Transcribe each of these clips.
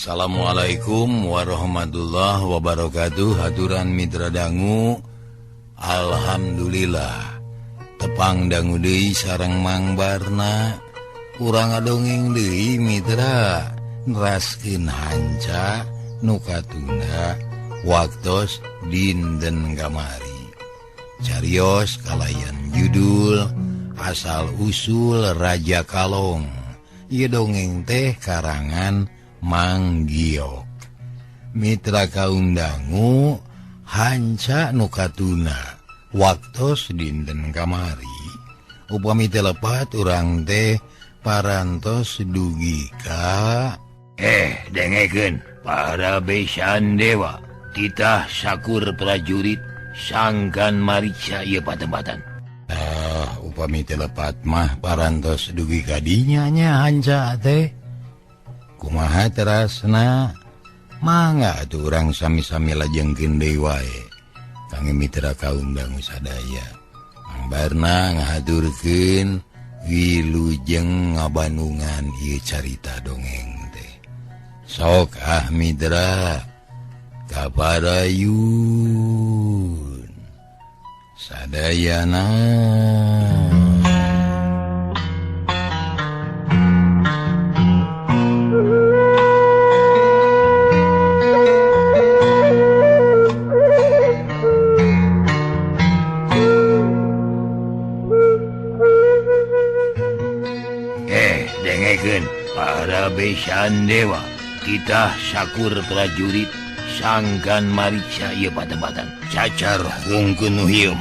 Assalamualaikum warahmatullahi wabarakatuh. Haturan mitra dangu, alhamdulillah tepang dangu deui sareng Mang Barna. Urang ngadongeng deui mitra, neraskeun hanca nu katunda waktos dinten kamari. Carios kalayan judul Asal Usul Raja Kalong. Ieu dongeng teh karangan Mang Giok. Mitra kaum dangu, hanca nu katuna waktos dinten kamari. Upami teu lepat urang teh parantos dugi ka dengekeun para besan dewa titah sakur prajurit sangkan mariksa ieu patempatan. Upami teu lepat mah parantos dugi ka dinya nya hanca teh. Kumaha terasna? Mangga atuh urang sami-sami lajengkeun deui wae. Kangge mitra kaum dangu sadaya. Mang Barna ngahaturkeun wilujeng ngabandungan ieu carita dongeng teh. Sok ah mitra kaparayun sadayana. Dengekeun para besan dewa titah sakur prajurit sangkan mariksa ieu patempatan. Cacar hungkeun nu hieu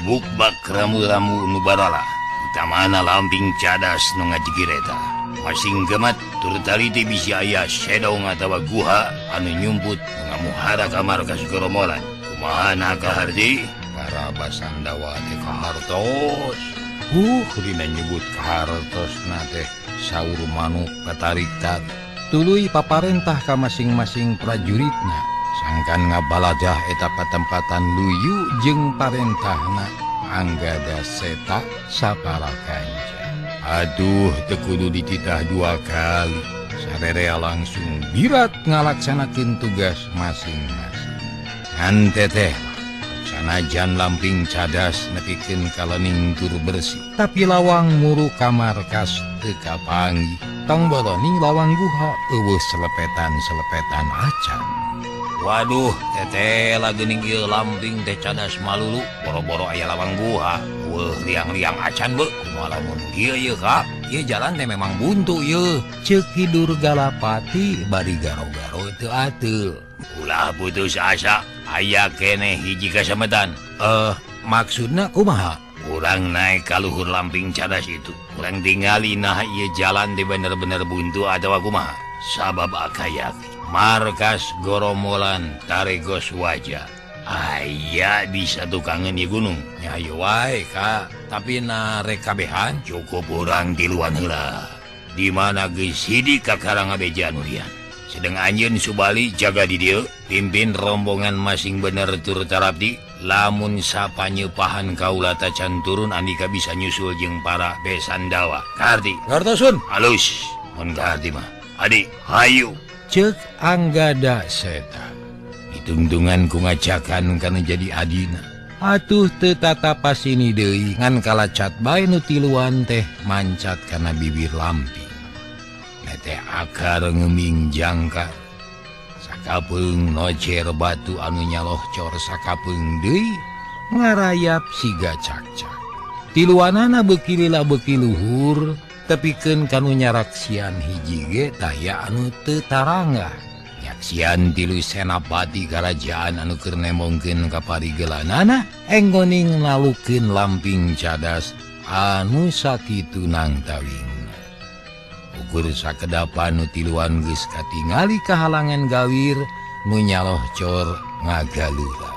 bukbak ramu-ramu nu barala, utamana lamping cadas nu ngajigir eta. Masing gemat tur taliti bisi aya sedong atawa guha anu nyumput ngamuhara ka markas goromolan. Kumaha kaharti? Para basandawa teh kahartos. Dina nyebut kahartosna teh saur manuk katarik-tarik. Tuluy paparentah ka masing-masing prajuritna sangkan ngabaladah eta patempatan luyu jeung parentahna Anggada Seta sapara kanca. Aduh, teu kudu dititah dua kali. Sarerea langsung birat ngalaksanakeun tugas masing-masing. Ngan teteh sanajan lamping cadas nepikeun kalening tur bersih, tapi lawang muru ka markas teu kapanggih. Tong boloning lawang guha eueuh selepetan-selepetan acan. Waduh, teteh geuning ieu lamping teh cadas malulu, boro-boro aya lawang guha, eueuh liang-liang acan beuh. Kumaha lamun kieu ieu Kak? Ieu jalan teh memang buntu ieu. Ceuk Ki Durgalapati bari garo-garo teu ateul. Ulah putus asa, aya keneh hiji kasametan. Maksudna kumaha? Urang naik ka luhur lamping cadas itu. Urang tingali nah ieu jalan teh bener-bener buntu atawa kumaha. Sabab akayak markas goromolan taregos wajah. Aya bisa tukangeun di gunung. Nya hayu wae Kak, tapi na rek kabehan cukup urang tiluan heula. Di mana geus sidik ka Karangabeja Nurian. Sedeng anjeun Subali jaga di dieu, pimpin rombongan masing bener tur tarapti. Lamun sapanyeupahan kaula tacan turun andika bisa nyusul jeung para besandawa. Kaharti? Ngartosun. Halus, mun kaharti mah. Adi, hayu. Ceuk Anggada Seta. Ditungtungan ku ngacakan kana jadi adina. Atuh teu tatapasini deui ngan kalacat bae nu tiluan teh mancat kana bibir lamping. Teh akar ngeming jangka sakapeung nocer batu anu nyalohcor sakapeung deui ngarayap siga cakcak. Tiluanana beuki lila beuki luhur tepikeun kanu nyaraksian hiji ge taya anu teu taranggah. Nyaksian tilu senapati karajaan anu keur nemongkeun ka parigelanana enggoning lalukeun lamping cadas anu sakitu nangtawing. Ukur sakedapan nu tiluan geus katingali kahalangan gawir nu nyalohcor ngagalura.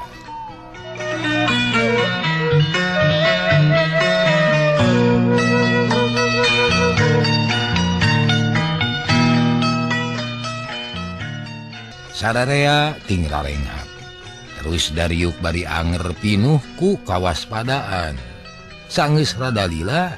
Sararea ting rarenghap. Terus dariuk bari anger pinuh ku kawaspadaan. Sanggeus rada lila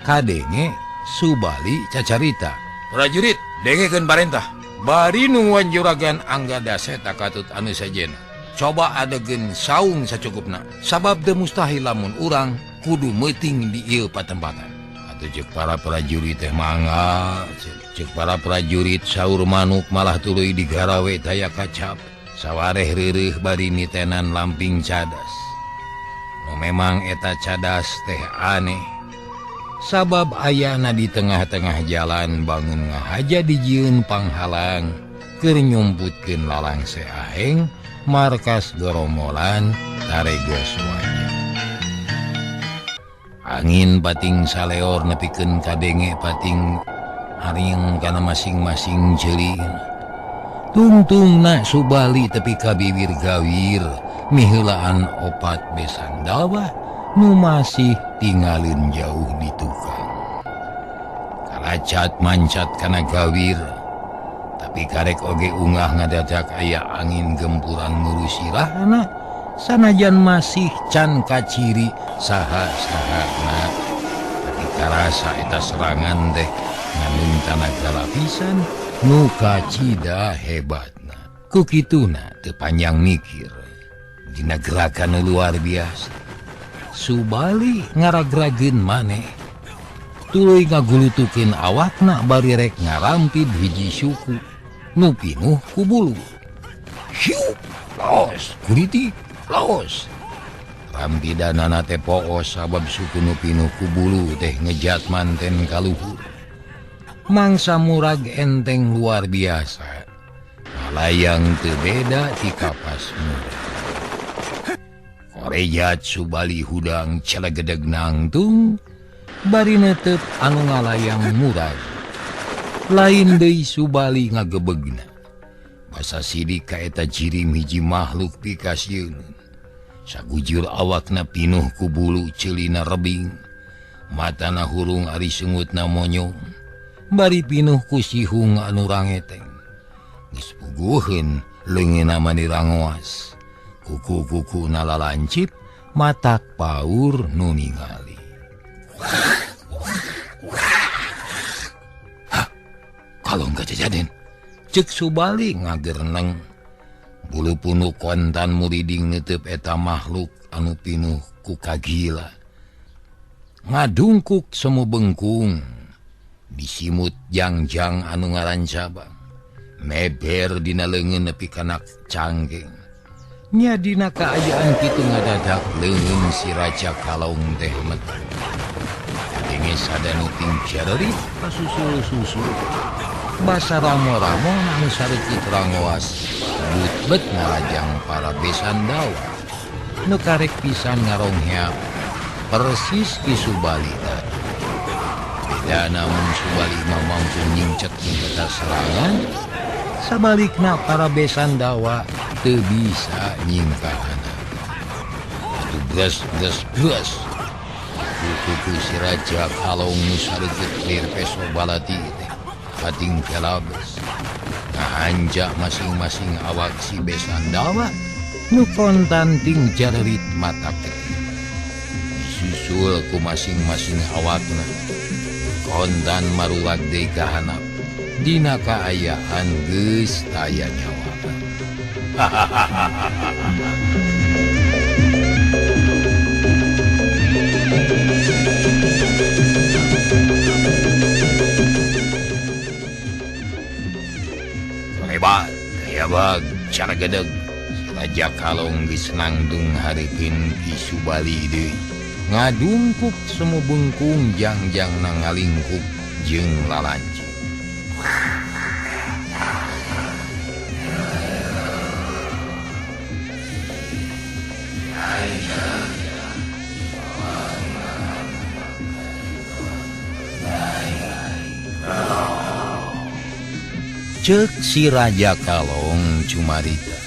kadenge Subali cacarita. Prajurit, dengekeun parentah. Bari nungguan juragan Angga Daseta katut anu sejena. Coba adegeun saung sacukupna. Sabab teu mustahil lamun urang kudu meuting di ieu patempatan. Atuh ceuk para prajurit teh mangga, ceuk para prajurit saur manuk malah tuluy digarawe daya kacap. Sawareh reureuh bari nitenan lamping cadas. Nu memang eta cadas teh aneh. Sabab ayana di tengah-tengah jalan bangun ngahaja dijieun panghalang keur nyumputkeun lalangse aheng markas goromolan taregos wajah. Angin pating saleor nepikeun kadenge pating aring kana masing-masing ceulina. Tungtungna Subali tepi ka bibir gawir miheulaan opat besan dawa nu masih tinggalin jauh di tukang. Kalacat mancat kana gawir, tapi karek oge ungah ngadadak aya angin gempuran ngurusirahna sanajan masih can kaciri saha-sahana. Tapi karasa eta serangan teh nganung tanaga lapisan nu kacida hebatna. Ku kituna teu panjang mikir dina gerakan luar biasa. Subali ngaragrageun maneh tuluy ngagulutukeun awakna bari rek ngarampid hiji suku nu pinuh ku bulu. Hiup, laos, kuliti, laos. Rampidanana teh poos sabab suku nu pinuh ku bulu teh ngejat manten kaluhur. Mangsa murag enteng luar biasa. Malayang teu beda ti kapas murag. Korejat Subali hudang celegedeg nangtung bari netep anu ngalayang murag. Lain deui Subali ngagebegna. Basa sidik ka eta jirim hiji makhluk pikasieun. Sagujur awakna pinuh ku bulu ceulina rebing. Matana hurung ari sungutna monyong. Bari pinuh ku sihung anu rangeteng. Geus puguheun leungeunna mani rangoas. Kuku-kuku nalalancip matak paur nu ningali. Hah, kalau enggak jajaden, cek Subali ngagerneng. Bulu punu kontan muriding netep eta makhluk anu pinuh ku kagila. Ngadungkuk semu bengkung, disimut jangjang anu ngarancabang. Meber dina leungeun nepi kana cangkeng. Nya dina kaayaan kitu ngadadak leungeun si Raja Kalong teh metu. Kadenge sada nu ting jarerit pasusul-susul. Basa ramo-ramo anu sareukit rangoas butbet ngarajang para besan dawa. Nu karek pisan ngarongheap persis ki Subali tadi. Beda namun Subali mah mampu nyingcet eta serangan. Sabalikna para besan dawa teu bisa nyingkahana. Atuh bres bres bres. Kuku si Raja Kalong nu sareukeup lir peso balati teh pating kelabes. Ngahanjak masing-masing awak si besan dawa nu kontan ting jarerit mata ketih. Disusul ku masing-masing awakna. Kontan maruwag deui ka handap. Dina kaayaan geus taya nyawa. Hebat, hebat, cara gedeg. Raja Kalong geus nangtung hareupeun Ki Subali deui. Ngadungkuk semu bengkung jangjang na ngalingkup jeung lalanci. Cek si Raja Kalong cumarita.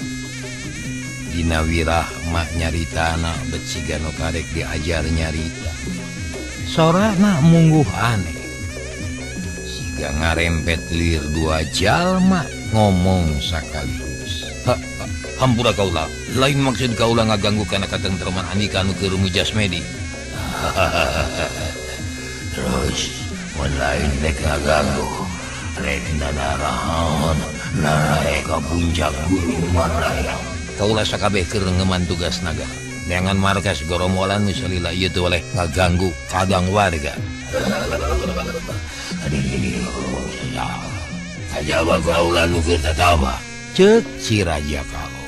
Dina wirah mah nyaritana bet siga nu karek diajar nyarita. Sorana mungguh aneh. Siga ngarempet lir dua jalma ngomong sakaligus. Hampura kaula, lain maksud kaula ngaganggu kana katentreman andika anu keur mujas medi. Terus mun lain rek ngaganggu. Rek nanaraon Naik ka puncak Gunung Manglayang. Kaula sakabeh keur ngeman tugas naga. Neangan markas goromolan nu salila ieu teu oleh ngaganggu kadang warga. Kajaba kaula nu keur tataba. Ceuk si Raja Kalong.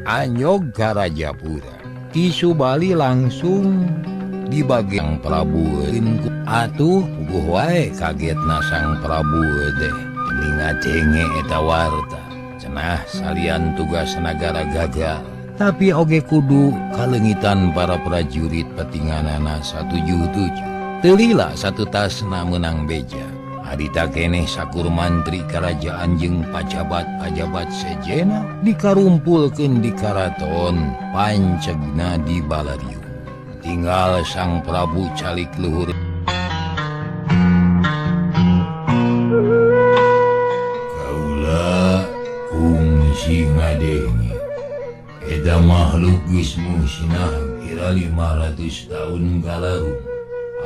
Anyog ka Rajapura. Ki Subali langsung dibagi Sang Prabu atuh puguh wae kagetna Sang Prabu teh ngacenge eta warta. Cenah salian tugas nagara gagal, tapi oge kudu kalengitan para prajurit petinganana 177. Teu lila satu tasna meunang beja. Harita keneh sakur mantri karajaan jeung pajabat-pajabat sejena dikarumpulkeun di karaton pancegna di balarium. Tinggal Sang Prabu calik luhur. Kaula kungsi ngadenge eta makhluk geus musnah kira 500 tahun kalaru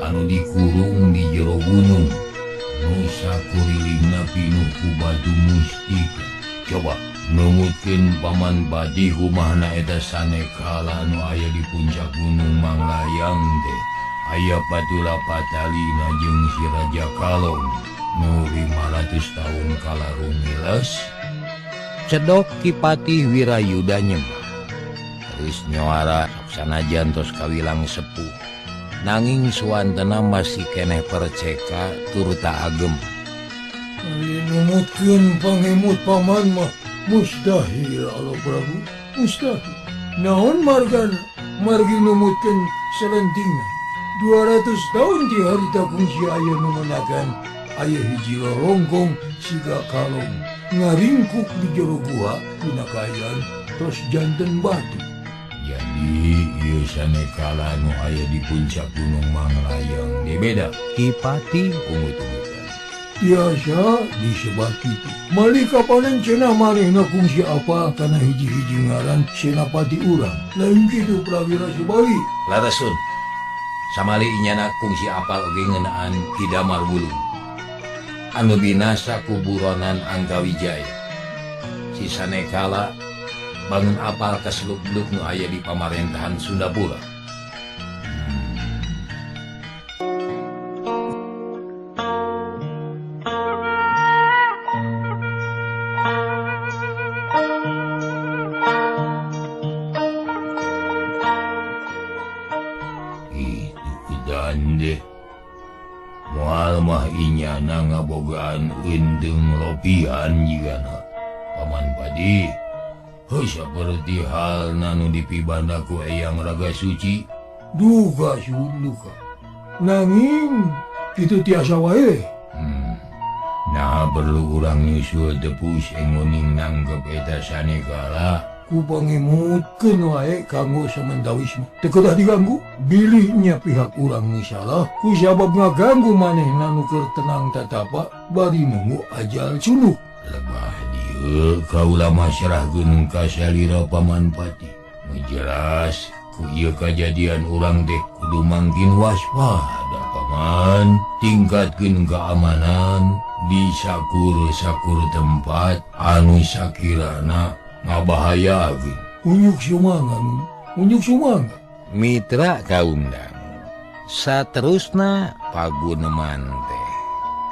anu dikurung di jero gunung. Nusa kurilingna pinuh ku batu mustika. Coba numutkeun paman badi humahna eta sanekala nu aya di puncak Gunung Manglayang teh. Aya patula patalina jeung si Raja Kalong nu 500 tahun kalarung miles. Cedok Ki Patih Wirayuda nyembah. Terus nyoara sanajan tos kawilang sepuh. Nanging suwantena masih keneh perceka turta agem. Numutkeun pangemut paman mah mustahil Allah Prabu, mustahil. Naon margan margi numutkeun selentingan 200 tahun di harita kungsi aya nu menakan aya hiji lorongkong siga kalong ngaringkuk di jero gua dina kaayaan tos janten batu. Jadi ieu sanekala nu aya di puncak Gunung Manglayang di beda Ki Patih ungut-ungutan. Biasa disebat kitu. Malika panen cenah manehna kungsi apa kana hiji-hiji ngaran senapati urang. Lain kitu Prawira Subali. Larasun. Samali inyana kungsi apal oge ngeunaan Ki Damar Wulung. Anu binasa ku buronan Anggawijaya. Si sanekala bangun apal kaseluk-beluk nu aya di pamarentahan Sundapura. Itu dande. Moal mah inyana ngabogaan eundeng lopian jigana. Paman Padi. Heuh saperti halna nu dipibanda ku Eyang Raga Suci. Duka sun duka. Nanging kitu tiasa wae. Nah perlu urang nyusul tepus enguning nangkep eta sanekala. Ku pangemutkeun wae kanggo samendawis mah. Teu kedah diganggu. Bilihnya pihak urang nu salah ku sabab ngaganggu manehna nu keur tenang tatapa bari nunggu ajal suluh. Lebah dieu kaula masrahkeun ka salira Paman Pati. Nu jelas ku ieu kajadian urang teh kudu mangkin waspada paman, tingkatkeun keamanan di sakur-sakur tempat anu sakirana ngabahayakeun. Unjuk sumangga, unjuk sumangga. Mitra kaundang. Saterusna paguneman teh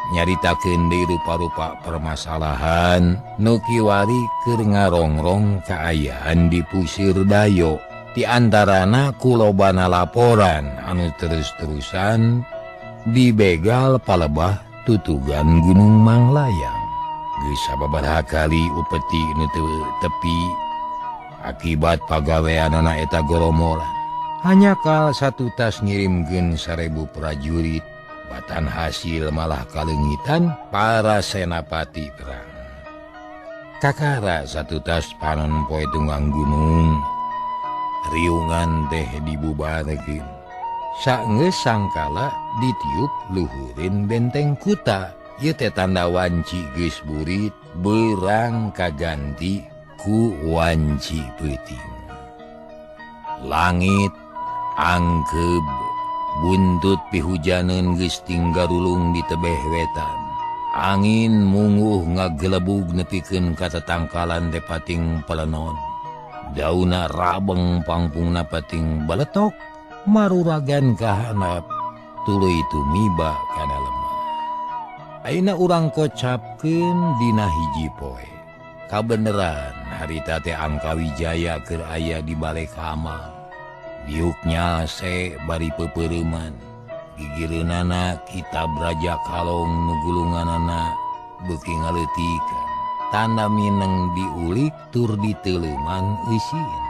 nyaritakeun deui rupa-rupa permasalahan nu kiwari keur ngarongrong kaayaan di Pusir Dayo. Di antarana kulobana laporan anu terus-terusan dibegal palebah tutugan Gunung Manglayang. Geus sababaraha kali upeti nu teu tepi akibat pagaweanana eta goromolan. Hanya kal satu tas ngirimkeun 1000 prajurit, batan hasil malah kalengitan para senapati perang. Kakara satu tas panon poe tunggang gunung, riungan teh dibubarkeun. Saenggeus sangkala ditiup luhurin benteng kuta. Ieu teh tanda wanci geus burit beurang kaganti ku wanci peuting. Langit Angkeb buntut pihujaneun geus tinggarulung di tebeh wetan. Angin munguh ngagelebug nepikeun ka tatangkalan teh pating pelenon. Dauna rabeng pangpungna pating baletok maruragan ka handap tuluy tumiba kana lemah. Ayeuna urang kocapkeun dina hiji poe. Kabeneran harita teh Angkawijaya keur aya di bale kamar. Diuknya se bari pepeureman. Gigireunana kitab Raja Kalong nu gulunganana beuki ngaleutikan. Tanda mineng diulik tur diteuleuman eusina.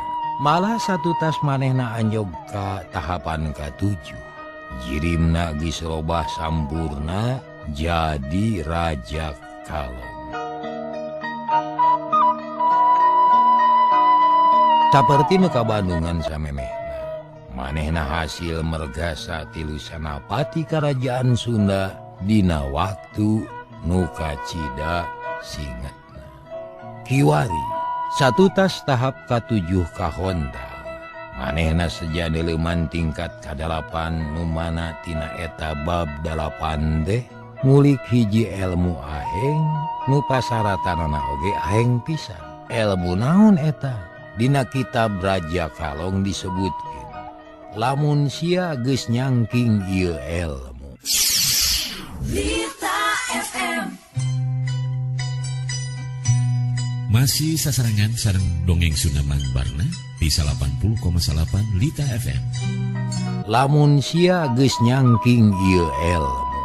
Malah satutas manehna anjog ka tahapan ka-7. Jirimna geus robah sampurna jadi Raja Kalong. Saperti nu kabandungan samemehna. Manehna hasil mergasa tilu sanapati Karajaan Sunda dina waktu nu kacida singetna. Kiwari satutas tahap ka-7 kahontal. Manehna seja neuleman tingkat ka-8 nu mana tina eta bab 8 teh ngulik hiji elmu aheng nu pasaratanana oge aheng pisan. Elmu naon eta? Dina kitab Raja Kalong disebutkeun lamun sia geus nyangking ieu elmu. Lita FM. Masih sasarengan sareng dongeng Sunda Mang Barna di 80,8 Lita FM. Lamun sia geus nyangking ieu elmu,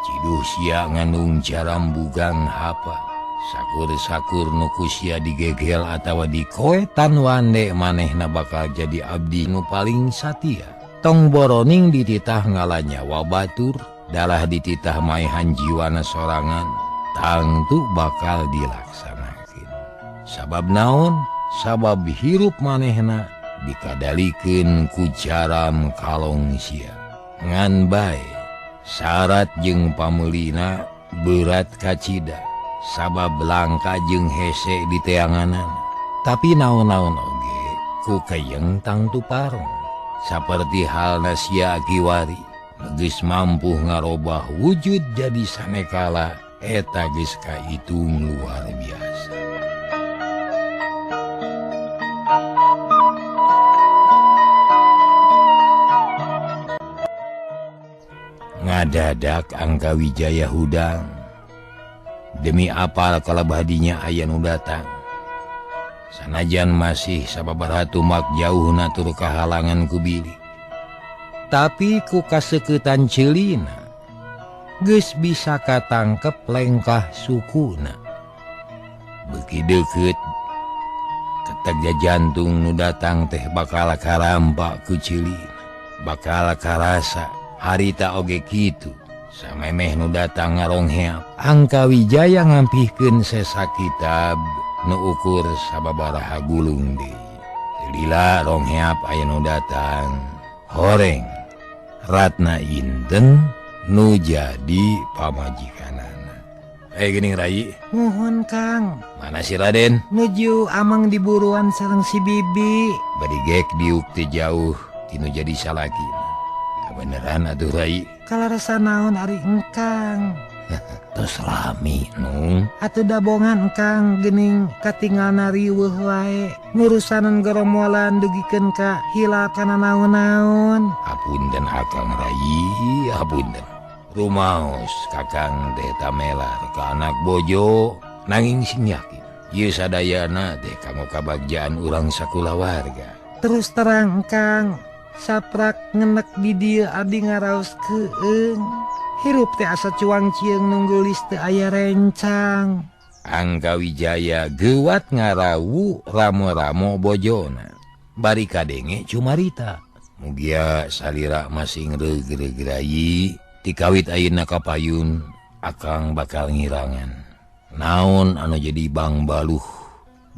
ciduh sia ngandung jaram bugang hapa. Sakur-sakur nu ku sia digegel atawa dikoetan wande manehna bakal jadi abdi nu paling satia. Tong boroning dititah ngalanyawa batur, dalah dititah maehan jiwana sorangan, tangtu bakal dilaksanakeun. Sabab naon? Sabab hirup manehna dikadalikeun ku jaram kalong sia. Ngan bae syarat jeung pameulina berat kacida. Sabab langka jeung hese di teanganan. Tapi naon-naon oge ku keyeng tangtu parong. Saperti halna sia kiwari geus mampu ngarobah wujud jadi sanekala eta geus kaitung luar biasa. Ngadadak Angkawijaya hudang. Demi apal kalabadinya aya nu datang. Sanajan masih sababaraha tumak jauhna tur kahalangan ku bilik. Tapi ku kasekeutan ceulina geus bisa katangkep lengkah sukuna. Beuki deukeut ketegja jantung nu datang teh bakal karampak ku ceulina, bakal karasa harita oge kitu. Samemeh nu datang ngarongheap, Angkawijaya ngampihkeun sesa kitab nu ukur sababaraha gulung deui. Lila rongheap aya nu datang, horeng Ratna Inten nu jadi pamajikanana. Geuning Rai. Nuhun Kang. Mana si Raden? Nuju amang diburuan sareng si Bibi. Bari gek diuk teu jauh tinu jadi salakina. Kabeneran atuh Rai. Kalarasa naon ari engkang. Tos rami nung. Atuh dabongan engkang geuning katingalna riweuh wae. Ngurusanan goromolan dugikeun ka hilap kana naon-naon. Hapunten akang Rai, hapunten. Rumaos kakang teh tamelar ka anak bojo nanging sing yakin ieu sadayana teh kanggo kabagjaan urang sakulawarga. Terus terang engkang, saprak ngenek di dieu abdi ngaraos keung. Hirup teh asa cuang cieung nunggulis teu aya rencang. Angkawijaya geuwat ngarawu ramo-ramo bojona. Bari kadenge cumarita. Mugia salira masing reug-reug rai. Tikawit ayeuna kapayun akang bakal ngirangan. Naon anu jadi bang baluh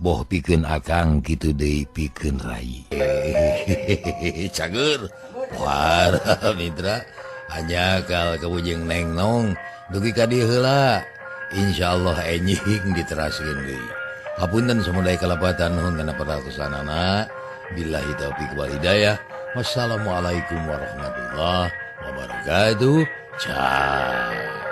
boh pikeun akang kitu deui pikeun rai. Cager. Wah, mitra hanya kal kabujeng neng nong dugi ka dieu heula. Insyaallah enjing diteraskeun deui. Hapunten samudaya kalapatan nuhun kana perhatosanana. Billahi taufik wal hidayah. Wassalamualaikum warahmatullahi wabarakatuh. Ciao.